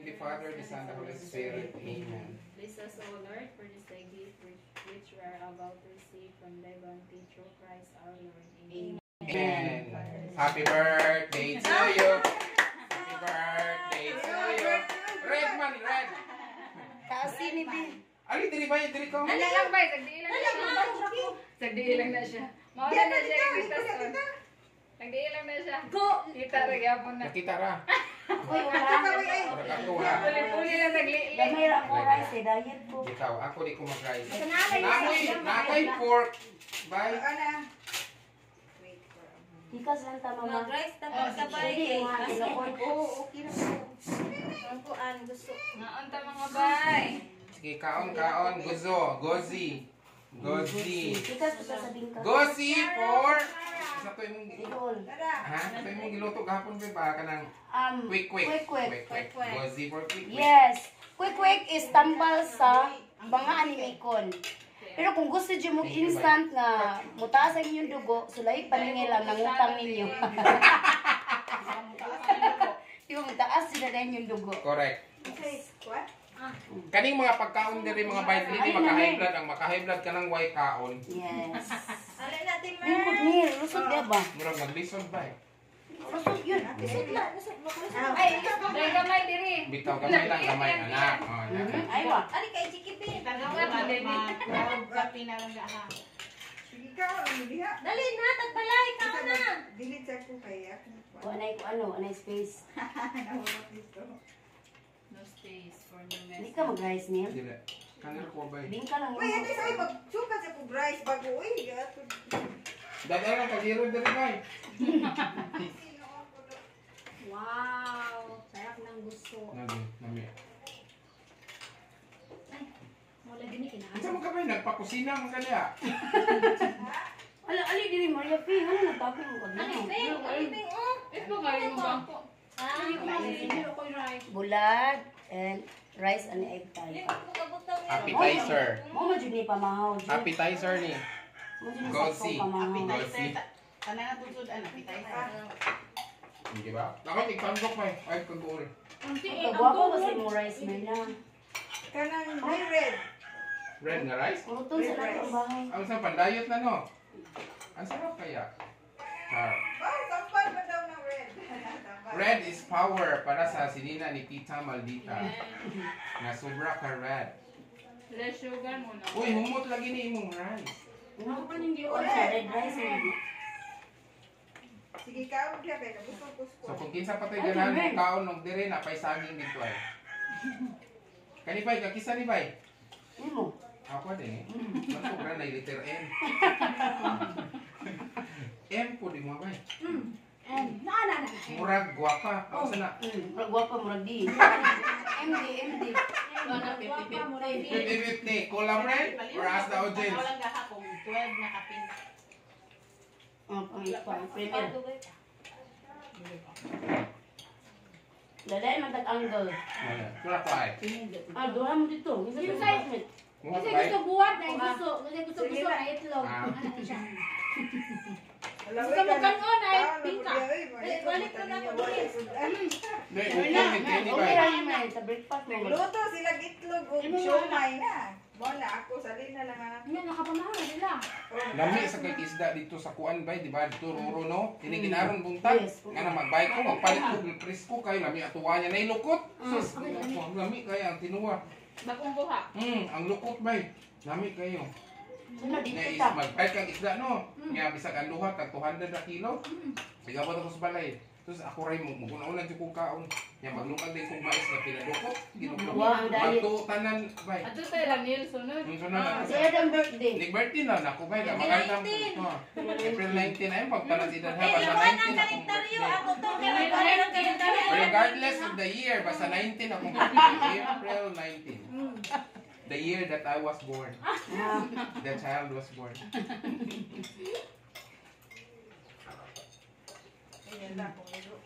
The Father, the Son, the Holy Spirit. Amen. Bless us, O Lord, for this thy gift which we are about to receive from thy bounty through Christ our Lord. Amen. Amen. Happy birthday to you. Happy birthday to you. Red man, red. Taasi ni Bi. Ali, diri ba? Diri ko. Ano lang ba? Sagdi lang na siya. Sagdi lang na siya. Mawala na siya yung invitation. Sagdi lang na siya. Go! Kita ra gyapon na. Nakita ra. Uy, wala. Murag ako ha. Puli-puli na naglili. Gamay ra ako rice eh. Diet ko. Ikaw, ako di ko mag-rice. Kanalay Nakoy, nakoy pork. Bye. Ana. Tikas lang ta, mama. Mag-rice ta pagkabay. Dili, mga tinuod. Oo, okay na po. Ang kuan gusto. Naunta mga bay. Sige, kaon, kaon. Gozo, gozi. Gozi. Tikas ko sa bingka. Gozi for... Sa to imong... Idol. Tara. Ha? Sa imong giluto gahapon ba? Kanang Quick, quick, quick. Quick, quick. Quick, quick. Gozi for quick, quick. Yes. Quick, quick is tambal sa mga animikon. Pero kung gusto dyan mo instant nga mutaas ang inyong dugo, sulay paningil ang nangutang ninyo. Di ba mutaas sila na inyong dugo? Correct. Okay. What? Kaning mga pagkaon diri mga bay dili maka-high blood ang maka-high blood kanang way kaon. Yes. Alin natin, Mer? Lingkod ni, lusot di ba? Murag maglisod ba eh. Lusot yun. Lusot la, lusot mo lusot. Ay, dahil gamay diri. Bitaw gamay lang gamay anak. Oh, anak. Aywa. Ali kay Chiki Tanawan mo dili. Kape na lang ha. Sige ka, ang diha. Dali na, tagbalay ka na. Dili sa ko kay ako. Anay ko ano, anay space. Nahulog dito. No space for new Hindi message. ka mag-rice niya. Dili. Kanil ko ba eh. Bingka lang Uy, yun. ate sa magsuka sa kog rice bago uy. Gato. Dada lang kagiro diri bay. Wow! Sarap ng gusto. Nami, nami. Wala din ni kinahan. Unsa man ka bay nagpakusina man ka niya? Ala, ali diri Maria P. Ano nagtabi mo ka Ali, Ping, ali, Ping, oh. Ito kayo mo bangko. Ah, Bulad and rice and egg tayo. limot ko kabutang yan. Appetizer. Mo man jud ni pamahaw jud. Appetizer ni. Mo jud ni Gosi. saktong pamahaw. Gosi. Tanan na tusod ano, appetizer. Hindi ba? Ako tigpandok bay. Ay kaguol. Kagwapo ba sa imong rice man na? Kanang may red. Red nga rice? Kuruton sa lahat ang bahay. Ang sa pandayot na no. Ang sarap kaya. Char. Ba, sampal ba daw ng red? Sampal. Red is power para sa sinina ni Tita Maldita. Nga sobra ka red. Less sugar mo na. Uy, humot lagi ni imong rice. Ano sa red rice mo? Sige ka, diha kay nabusog ko. So kung kinsa pa to'y ganahan mo kaon og dire na pay saging dito ay. Kani bay, kakisa ni bay. Imo. Ako din eh. Bato ra na letter M. M po di mo bay. Na na na. Murag gwapa. Ako sana. Murag gwapa murag di. MD MD. 50-50. Cola friend or ask the audience? Walang gaha kung 12 na kapin. Oh, pang premier. Dali man tag angle. Wala. Wala ko ay. Ah, duha mo dito. Isa sa basement. Mga Kasi bay. gusto buwat na gusto. Kasi gusto gusto na itlog. Ah. Ano siya? Gusto Gusto mo kanon ay bingka. Eh, balik na ako dili. Dai, okay ni ni Okay bay. ra ni man sa breakfast mo. Nagluto sila itlog ug siomay na. Mo na ako salina lang anak. Ano nakapamahal sila. Lami sa kay isda dito sa kuan bay, di ba? Dito ruro no. Ini ginaron buntag. Yes. Nga na magbay ko, magpalit ko presko kayo lami atuwa niya nay lukot. Sus, ang lami kayo ang tinuwa. Bagong buha. Ang lukot bay. Lami kayo. Sino dito Na is ta? magpalit kang isda no. Nga bisag ang duha tag 200 na kilo. Bigabot ako sa balay. Tapos ako ray mo mugunaw lang jud kong kaon. Nya maglukad din kong mais na pinadukot. Ginukot. Wow, ang diet. Magtuo tanan bay. Ato tayo Ranil sunod. Ang sunod na. Si Adam birthday. Ni birthday na nako bay, magandang April 19 ay pagtanan si Dan ha Eh, basta iwan ang 19 akong kalendaryo. birthday. Ako to, kay magkuhan ang kalendaryo. Regardless of the year, basta 19 akong birthday. April 19. The year that I was born. The child was born.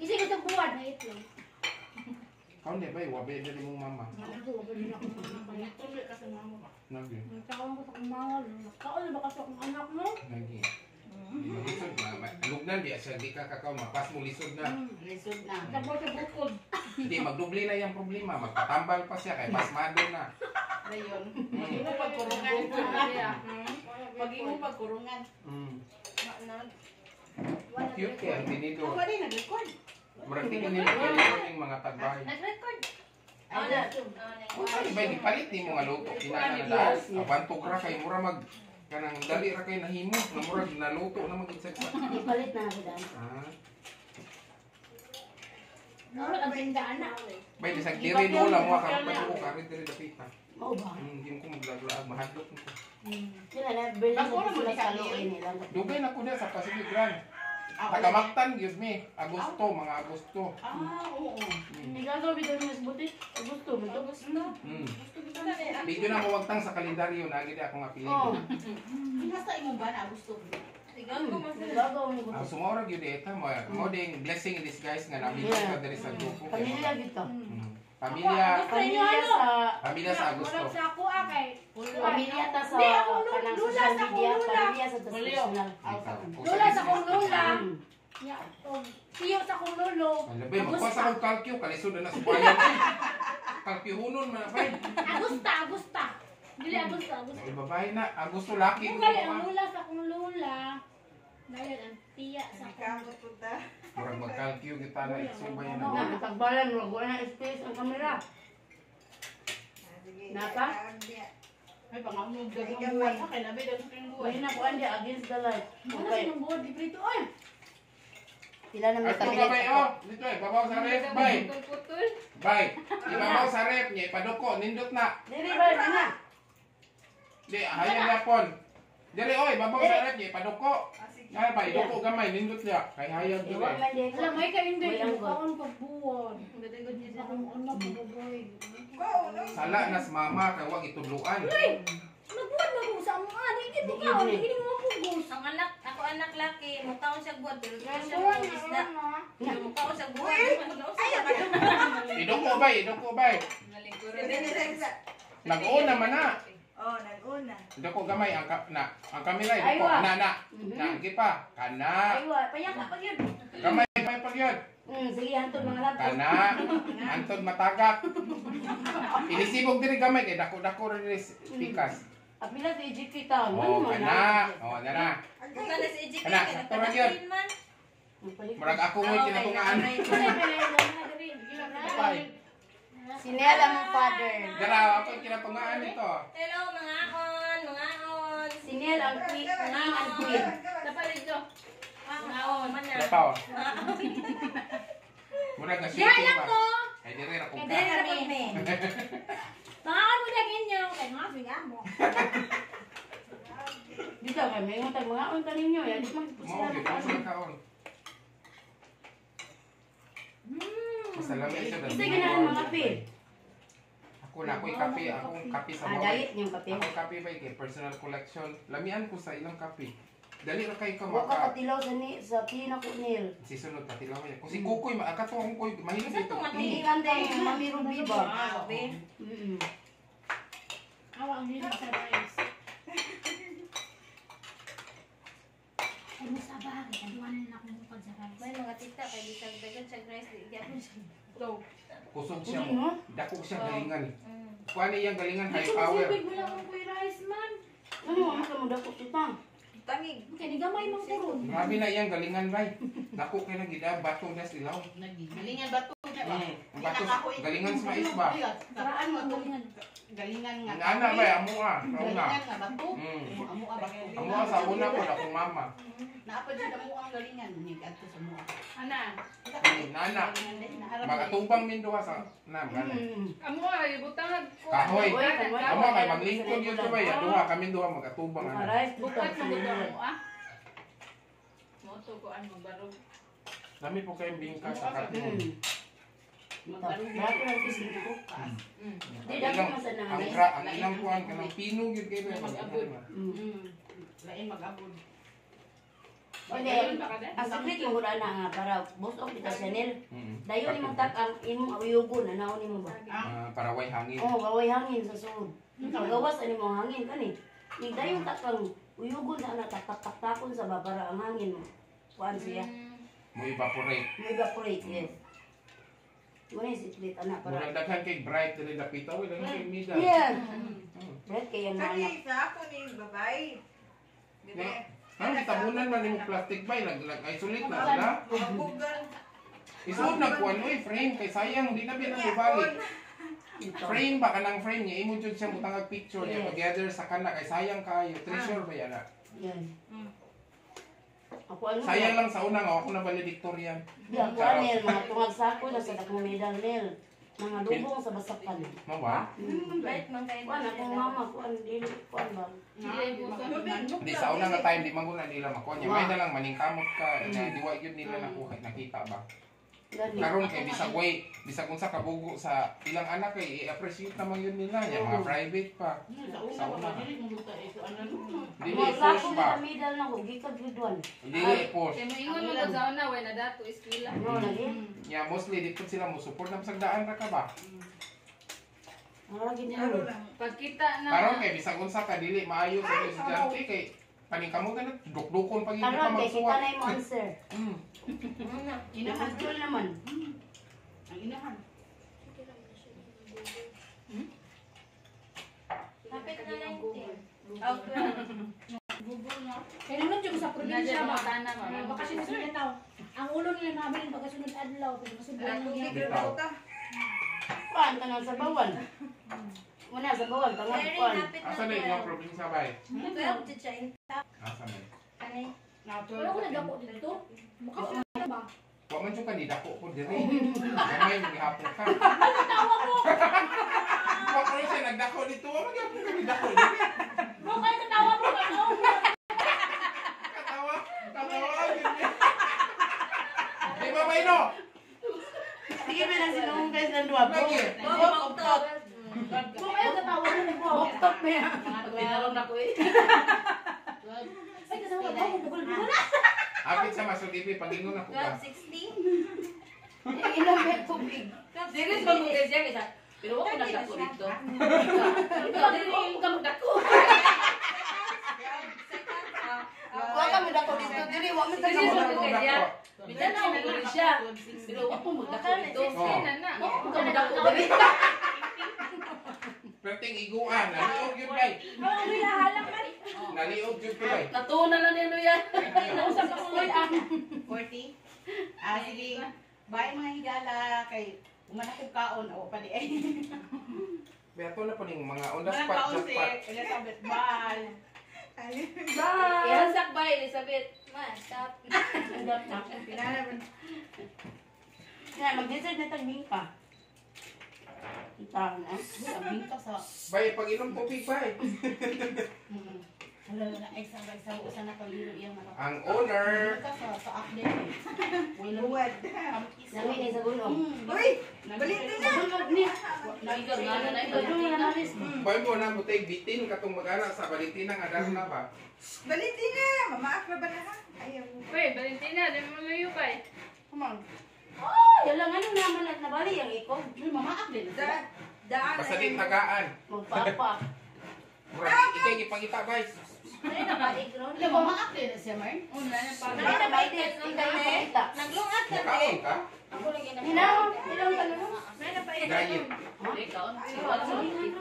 Kasi gusto buwat na itlog. Kaon di ba, wabi dali mong mama. Ako, wala din ako mga Nagi. Nagkaon ko sa kumawal. Nagkaon na ba kasi akong anak mo? Nagi. Lisod na. Lugnan di siya di ka kakao mapas mo lisod na. Lisod na. Tapos sa bukod. Hindi, magdubli na yung problema. Magpatambal pa siya kay pasmado na. Dayon. Mm. Mag-imo pagkurungan. Mag-imo pagkurungan. Cute kay ang tinidor. Ako din nag-record. Murag tingin nila kay yung mga tagbay. Nag-record. Oh, na. Kung saan ba gipalit nimo nga luto kinana na dahil. Abantog ra kay mura mag kanang dali ra kay nahimo nga murag naluto na magid sa. Ipalit na ako daan. Ah. Murag ang tinda ana. Bay bisag diri lola mo ka patuo ka rin diri dapita. Mao ba? Hindi ko maglaag mahadlok ko. Sila na Berlin Bag-o na mo sila ni sa Khalil. luoy nila. Dugay na ko na sa Pacific Grand. Taga Mactan gyud mi. Agosto, mga Agosto. Ah, oo. Nigagaw bitaw ni mas buti. Gusto mo to. Mm. Video na mo wagtang sa kalendaryo na gid ako nga Oh. apelyido. Nasa imong ba na gusto? Nigagaw ni Ang buti. sumora gyud eta mo mo ding blessing in disguise nga nami Yeah. ka diri sa grupo. Pamilya gito. Pamilya, Pamilya pamilya sa Agosto. Murag sa ako ah kay. Pamilya ta sa Hindi, akong kanang lula social sa akong media, lula. pamilya sa personal. Lula sa akong lola. Ya, og tiyo sa akong lolo. Alabay, magkuha sa akong kalkyo, kalisod na sa bayan. Kalkyuhunon man bay. Agusta, Agusta. Dili Agusta, Agusta. Ay, babae na, Agosto laki. Kung gali ang lula sa akong lola. Dayon ang tiya sa akong Murag magkalkyo kita na iksubay na. Na tagbalan murag wala na space ang kamera. Napa? May pangamog dagang buwan ha kay labi dagang kang buwan. Wala na kuan di against the light. Ano Okay. sinong buod di prito oy. Pila na may Ato kabilit. ka bay, oh. Dito eh, babaw sa ref, bay. Putol-putol. Bay, ibabaw sa ref niya, ipaduko, nindot na. Dili ba na? Di, hayan yapon. Dili, oy, babaw sa ref niya, ipaduko. Ay, bay, duko gamay, nindot niya. Kay hayag Iwa dili. man di. Alam mo kay Inday May anggot. kaon pagbuod. Sa akong anak pagbuod. Sala na sa mama, kay wag itudluan. Nagbuod na ko sa among ani gid mo Di, kaon, di. hindi mo mapugos. Ang anak, ako anak laki, mukaon siya buwan, pero di siya Buwan mo isda. na. Mukaon siya buwan. Iduko, bay, iduko, bay. Nalingkuran. Nag-una man na. Oh, nag-una. Iduko gamay, ang, ka, na, ang kamera, iduko. Aywa. Na, na. Na, gi pa. Kana. Aywa, payaka pa gyud. Gamay, gamay pa yun. Sige hantod mga laptop. Kana. Antod matagak. Inisibog diri gamay, kay dako-dako rin diri pikas. Apila sa EGP town. Oh, kana. Oh, na na. Bukan na si EJK, Kana, kay sakto ra gyud. nagpadasin man. Murag ako mo'y kinatungaan. Bay. Sinel ang father. Dara, ako yung kinatungaan nito. Hello, mga on, mga on. Sinel ang queen, king and queen. Napalit ko. Mga on, man na. Lapaw. Murag na shooting ba? Ay, dire ra kong ka. Dere ra pud mi. Pangaon mo lagi inyo kay mga siga mo. Dito kay may utang mga unta ninyo yan. Di man po Mao sila. gyud ang sila kaon. Basta lamig siya. Isa ganahan mga kape. Ako na ako'y kape, akong kape sa Ah, mga. diet niyong kape. Akong kape ba kay personal collection. Lamian ko sa ilang kape. Dali ra kay ka Wa ka maka. katilaw sa ni sa tina ko nil. Si sunod patilaw ya. Kung si Kukoy maakato akong koy mahilig Sa ito. tong ati. Ingan day Mami Ruby ba. Grabe. Awa ang hilig sa rice. Ay mo sa ba kay kaduanan na akong bukod sa rice. May mga tita kay bisag dagan siya rice, di gyapon siya. Kusog siya Uli, mo. no? Dako siya galingan. Kuan iyang galingan high power. Sibig mo lang ang kuy rice man. Ano mo ka mo dako tita? Tangig. Kay ni gamay mang kuron. Grabe na iyang galingan bay. Dako kay nagida bato na silaw. Galingan bato na ba? Ang bato galingan sa mais ba? Paraan mo ang galingan. Galingan nga. Ana bay amo ah, sa una. Galingan nga bato. Amo ah bato. Amo ah, sa una ko akong mama. Naapa jud amo ang galingan ni adto sa mua. Ana. Nana. Magatubang min duha sa na gani. Amo ay butang ko. Kahoy. Uy, Amo kay maglingkod yun ba ya duha kami duha magatubang ana. Rice Bukat bukat mo gusto mo ah. Moto ko an magbarog. Dami po kayong bingka sa katmon. Dako lang kisig ko. Di dako man sa Ang nanay. ra ang ilang kuan kanang pino gyud kayo Mag-abod. Lain mag-abod. Hindi, ang secret mo gud ana nga para busog kita Chanel. Dayon imong tak ang imong uyugon anaon nimo ba? Ah, para way hangin. Oh, gaway hangin sa sulod. Gawas ani mo hangin kani. Ning dayon tak ang uyugon na ana tak tak takon sa ba para ang hangin mo. Kuan siya. Mo evaporate. Mo evaporate, yes. Muna yung sitlit ana para. Murag daghan kay bright dili dapita oy daghan kay medal. Yeah. Bright kay ang mga anak. Kani sa ako ni babay. Dire. Ang gitabunan man nimo plastic bay nag-isolate na sila. Bugal. Isuod na kuan oy frame kay sayang di na biya na ibalik. Frame ba kanang frame niya imo jud siya butang og picture niya together sa kana kay sayang kaayo treasure ba yan na. Yan. Ako ano? Sayang lang sa una nga ako na valedictorian. Di ako anel, mga tungag sako na sa dakong medal nel. Mga lubong sa basakan. Mao ba? Right man kayo. Kuan akong mama, kuan dili, kuan ba? Di sa una nga time di man gud na nila makuha niya. May na lang maningkamot ka na di wa gyud nila nakuha nakita ba. Gani. Karon kay bisag way bisag unsa kabugo sa ilang anak kay i-appreciate naman yun nila niya mga private pa. Sa una, dili mo ta ito ano. Dili Mga i-push sako ba? na medal na ko, gikan grade 1. Dili i-push. Kay moingon mo gud sa una way na dato eskwela. No, lagi. Yeah, mostly di pud sila mo support na bisag daan ra ka ba. Ang lagi niya. Ano lang. Pagkita na Karon kay bisag unsa ka dili maayo sa iyong estudyante kay paningkamutan na dukdukon pag hindi ka Karon kay kita magsuwat. na yung answer. Inahan. Inahan naman. Ang inahan. Kapit na 19. Out 12. Kaya naman yung sa probinsya ba? Tana ma. Baka siya sa tao. Ang ulo nila namin baka sunod adlaw pero masubuan Tubig niya. Bitaw. daw ta. Kuan tanan sa bawan. Muna sa bawan tangag Very kuan. napit na Asa na yung probinsya bay? 12 jud siya. Asa na? Kanay. Wala ko nagdako dito. Mukha siya ba? Wa man jud ka ni dako ko diri. Gamay mo gihapon ka. Tawa mo. Wa ko siya nagdako dito, wa man gihapon ka ni dako diri. Mukha kayo katawa mo. Katawa mo. Katawa, katawa gyud niya. Di ba bay no? Sige ba lang sinuong guys ng duwa. Lagi. Buktot. Mukha kayo katawa mo. Buktok na yan. Tinarong na ko eh. Ay, kasama ka ba? Bugol-bugol na. Apit sa Maso TV pagingon ako ba. 1260. Inom ba tubig? Serious ba mo guys yan isa? Pero wako na dako dito. Pero dili mo ka magdako. Wa ka mo dako dito diri, wa man ta Serious mo ba mo dako. guys yan? Bitan na mo siya. Pero wako magdako dito. na na. Wako ka magdako diri. Perting iguan, naliog yun bay. Ang ulo yung halang man. Naliog yun bay. Natuon na lang niya yan. Nausap ako uloy ah. 40. Ah, sige. Bye mga higala kay umana kog kaon o pa di ay. Beto na po ning mga on the Mga spot kaon si jackpot. Elizabeth. Bye. Bye. Ihansak ba Elizabeth? Ma, stop. Na mag-dessert na tagbing pa. Itaw na. Sabihin ka sa Bay, pag inom tubig bay. Wala na ay sa sa usa na kaliro iyang mata. Ang owner. Ka sa update. Wala Buwad. Nami ni sa gulong. Uy, balitin na. Gulong ni. Naigar nga na naigar. Gulong na nalis. Bay mo na mo take bitin katong mag-ana sa Valentina nga darna ba. Balitin na. Mamaak na ba na ha? Ayaw. Uy, Valentina, di mo layo kay. Come on. Oh, yalang ano naman at nabali ang ikog. Mamaak din. Da, daan. Basta din tagaan. Magpaapa. Murag ikay gipangita bay. Dali na paig ron. Wala mamaak din siya Marn. Una na pa. Dali na ba ito? Ikay ipakita. Naglungat ka Mukaon ka? Ako lagi na. Hinaw, ilang ka na. May na paig. Diet. Di kaon. Wala sa kita.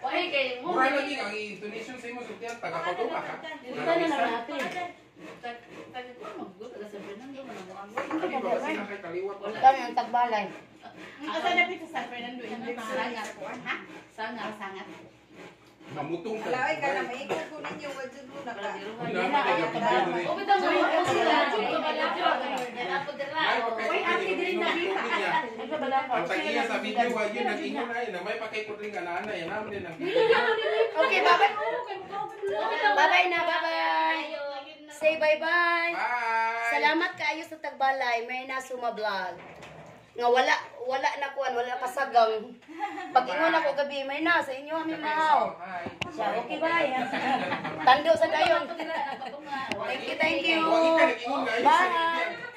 Wala kay mo. Murag lagi ang intonation sa imo sultian taga Padua ka. Punta na lang natin. Taga ko maggut taga San Fernando man ang amo. Di ba kasi na kay kaliwat. Kami ang tagbalay. Asa na pita sa San Fernando? Sangat. Ha? Sangat. Sangat. Namutong ka. Alaway ka na maikot ko ninyo wajud mo na ka. Wala na kay video ni. O bitaw mo sila. Ay, Uy, ate, dili na. Nagkabala ka. Ang tag-iya sa video wa yun nag-ingon ay na may pakay rin ana yan naman din ang video. Okay, bye-bye. Bye-bye na, bye-bye. Say bye-bye. Bye. Salamat kaayo sa tagbalay, may nasuma vlog. Nga wala wala na kuan, wala kasagang. Pag ingon ako gabi, may na sa inyo ami mahaw. Hi. Siya, okay bye. Tando sa dayon. Thank you, thank you. Wag ka nag-ingon guys. Bye.